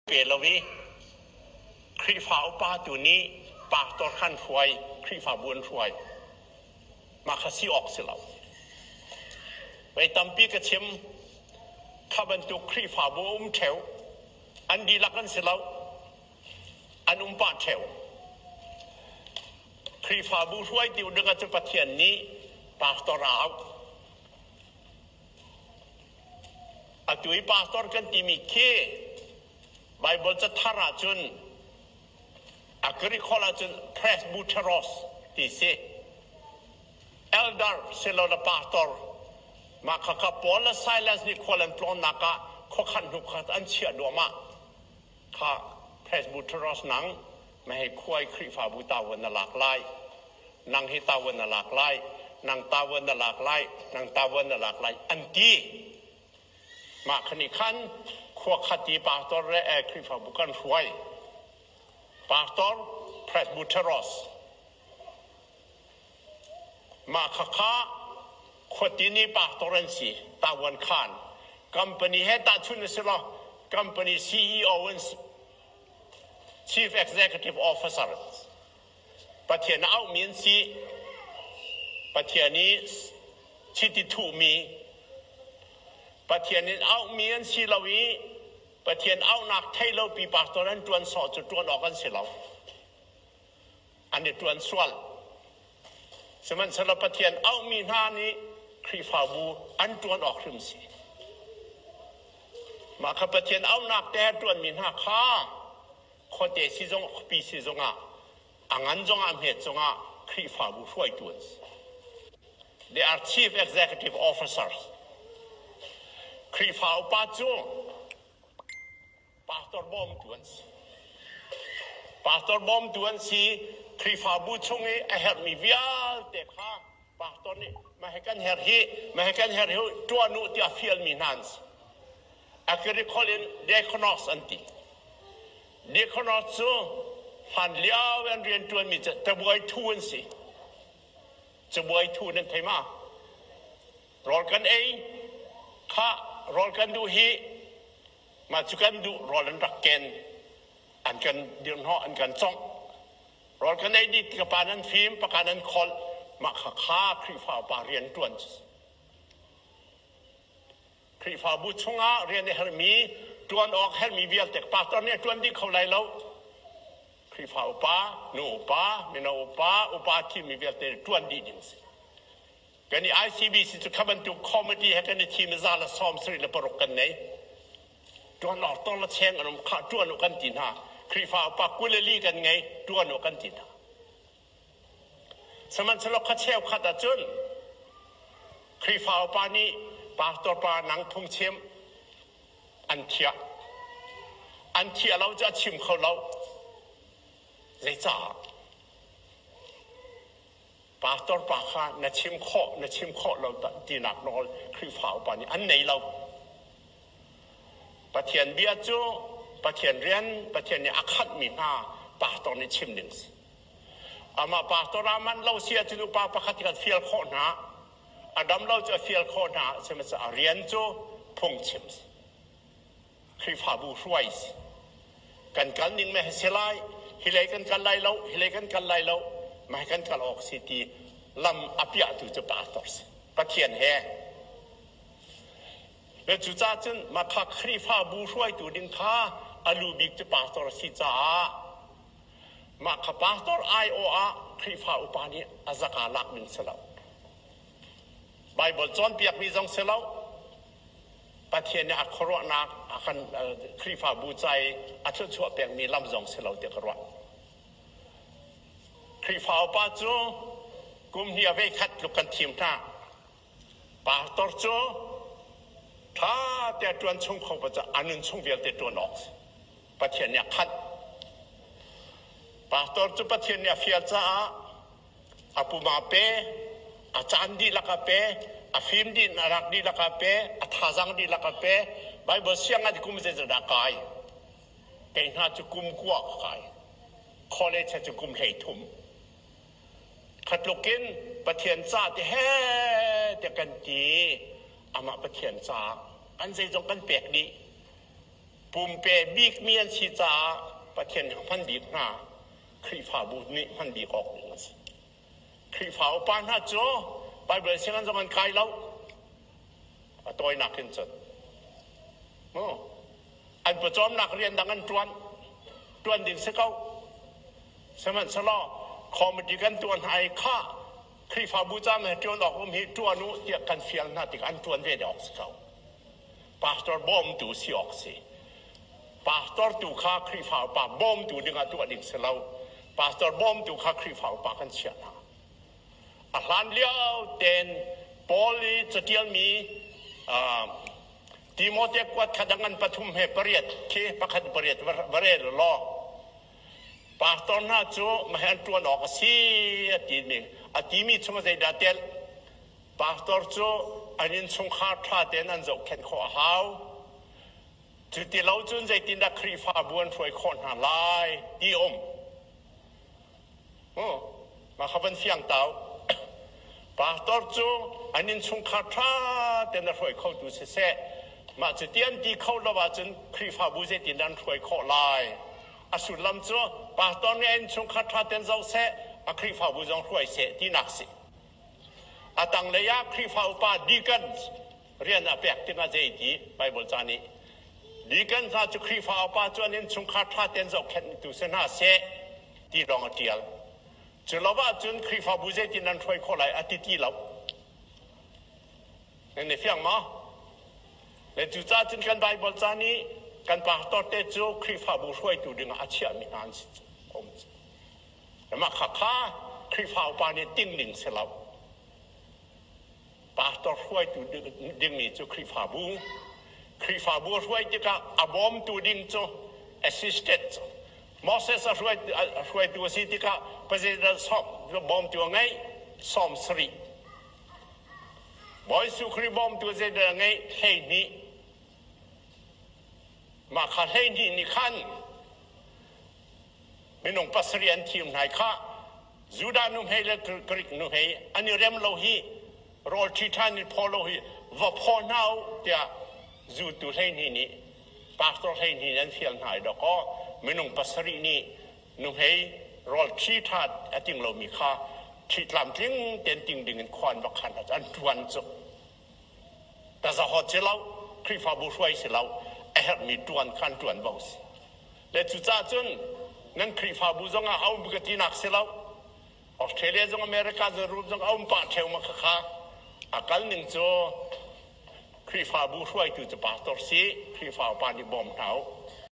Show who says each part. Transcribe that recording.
Speaker 1: Pe lo i Khrihfa upa tu nih pastor khan hruai, Khrihfabu an hruai. Mah kha si awk si lo. Voi tampi ka chim, kha bantuk Khrihfabu a um ṭheo. An dihlak an si lo. An um pah ṭheo. Khrihfabu hruaitu ding ah cun Pathian nih pastor a auh. Atu i pastor kan timi khi Baibal cathar ahcun a Greek holh ahcun presbyteros ti si. Elder silole pastor mah khakha Paul le Silas nih khual an tlawnnak ah khuakhan hnu khat an chiah duahmah. Kha presbyteros nang mahhi khuai Khrihfabu tavuan na lak lai. Nang hi tavuan na lak lai. Nang tavuan na lak lai. Nang tavuan na lak lai an ti. Mah khan nih khan khua khat i pastor le Khrihfabu kan hruai. Pastor Presbyteros. Mah khakha khuatin i pastor an si. Tawan khan. Company he tahchun a si lo. Company CEO an si. Chief Executive Officer. Pathian a auhmi an si. Pathian i chiti thuhmi Pathian in auhmi an si lo i Pathian auhnak thei lo pi pastor an ṭuan sawh cu ṭuan awk an si lo. An i ṭuan sual. Sihmanhsehlaw Pathian auhmi hna nih Khrihfabu an ṭuan awk hrim si. Mah kha Pathian auhnak te ṭuanmi hna kha khuate si zong khuapi si zongah a ngan zongah a hmet zongah Khrihfabu hruaitu an si. They are chief executive officers. Khrihfa upa cu pastor bawmtu an si. Pastor bawmtu an si. Khrihfabu chung i a herhmi vialte kha pastor nih mah hi kan herh hi, mah hi kan herh hi ṭuan u tiah fialmi hna an si. A Greek holh in diakonos an ti. Diakonos cu hlan lio an rianṭuanmi cu tabuai thu an si. Cabuai thu nan thei ma? Rawl kan ei, kha rawl kan duh hi, mah cu kan duh rawl an rak ken, an kan dirhnawh, an kan congh. Rawl kan ei dih ka pa nan fim, paka nan kholh, mah kha kha Khrihfa upa rian ṭuan cu. Khrihfabu chungah rian a herhmi, ṭuan awk herhmi vialte pastor nih a ṭuan dih kho lai lo. Khrihfa upa, nu upa, mino upa, upa thimmi vialte ṭuan dih ding si. Kan i ICBC cu kha bantuk committee he kan i thim i za le 76 kan nei. Ṭuan awk tong le cheng an um kha ṭuan u kan ti hna. Khrihfa upa 24 kan ngei, ṭuan u kan ti hna. Sihmanhsehlaw kha cheukhat ahcun Khrihfa upa nih pastor pa nang phungchim an thiah. An thiah lo cu a chim kho lo. Zeicah? Pastor pa kha na chim khawh, na chim khawh lo tinak nawl Khrihfa upa nih an nei lo. Pathian bia cu Pathian rian, Pathian nih a khanhmi hna pastor nih chim ding si. Amah pastor aa manh lo si ahcun upa pakhat kan fial khawh hna. A dam lo cu a fial khawh hna. Sihmanhsehlaw a rian cu phungchim si. Khrihfabu hruai si. Kan kal ning meh si lai, hi lei kan kal lai lo, hi lei kan kal lai lo, mah kan kal awk si ti lam a piahtu cu pastor si. Pathian he. Le cucaah cun mah kha Khrihfabu hruaitu ding kha a lu bik cu pastor a si caah Mah kha pastor aiawh ah Khrihfa upa nih a zaka lak ding si lo. Baibal cawnpiakmi zong si lo. Pathian nih a khuaruahnak a kan Khrihfabu ca i a thluachuah pekmi lam zong si lo tiah ka ruah. Khrihfa upa cu kum hnih a vei khat tluk kan thim hna. Pastor cu ṭha te ṭuan chung kho pa cu a nun chung vialte ṭuan awk si. Pathian nih a khanh. Pastor cu Pathian nih a fial caah a pum aa pe, a caan dihlak a pe, a fim dih a rak dihlak a pe, a thazaang dihlak a pe. Bible sianginn kum zeizat dah kai? Kei hna cu kum kua ka kai. College cu kum 13. Khatluk in Pathian ca ti he tiah kan ti. Amah Pathian ca kan zeizong kan pek dih. Pumpe bikmi an si caah Pathian nih a hman bik hna. Khrihfabu nih hman bik awk ding a si. Khrihfa upa hna cu Baibal sianginn zong an kai lo. A tawinak in cun. An pawcawmnak rian dang an ṭuan. Ṭuan ding si ko. Sihmanhsehlaw committee kan tuah hna i khah Khrihfabu ca he ṭuan awk um hi ṭuan u tiah kan fial hna tikah an ṭuan ve awk si ko. Pastor bawmtu si awk si. Pastor tu kha Khrihfa upa bawmtu dingah tuah ding si lo. Pastor bawmtu kha Khrihfa upa kan chiah hna. A hlan lio ten Paul i catialmi Timote kuat kha dang an pathum he pariat khi pakhat pariat va rel law pastor hna cu mahe an ṭuan awk a si a timi a timi chung zeidah tel pastor cu an innchungkhar ṭha tein an zohkhenh khawh a hau. Cu ti lo cun zeitindah Khrihfabu an hruai khawh hna lai ti um. Mah kha van fiang tau. Pastor cu an innchungkhar ṭha tein a hruai khotu siseh, mah cu ti an ti kho lo ahcun Khrihfabu zeitindah an hruai khawh lai? A sullam cu pastor nih a innchungkhar ṭha tein zoh seh, a Khrihfabu zong hruai seh tinak si. A tanglei ah Khrihfa upa deacons rian a pek tikah zei ti Bible ca nih deacon hna cu Khrihfa upa cu an innchungkhar ṭha tein zohkhenhtu si hna seh ti lawng a ṭial. Cu lo ahcun Khrihfabu zeitin an hruai khawh lai a ti ti lo. Nan i fiang maw? Le cucaah cun kan Bible ca nih kan pastor te cu Khrihfabu hruaitu dingah a chiahmi hna an si. Mah kha kha Khrihfa upa nih ting ding si lo. Pastor hruaitu dingmi cu Khrihfabu. Khrihfabu a hruai tikah a bawmtu ding cu assistant. Moses a hruaitu a si tikah president bawmtu a ngeih 70. Bawi Jesuh Khrih bawmtu zeidah a ngeih 12. Mah kha 12 nih khan minung pasarih an thim hna i khah Judah nuhmei le Greek nuhmei an i rem lo hi rawl ṭhi ṭhan in phaw lo hi va phaw hna u tiah zultu 12 nih pastor 12 nih an fial hna i dawkaw minung pasarih nih nuhmei rawl ṭhi ṭha a ting lomi kha ṭhi tlamtling tein ting ding in khua an va khan an ṭuan cu tazahawt si lo Khrihfabu hruai si lo a herhmi ṭuan kha an ṭuan bo si. Le cucaah cun nan Khrihfabu zong ah a um ka tinak si lo. Australia zong America zong Europe zong a um pah ṭheu ma khakha. A kal ning cu Khrihfabu hruaitu cu pastor si, Khrihfa upa nih bawm hna u.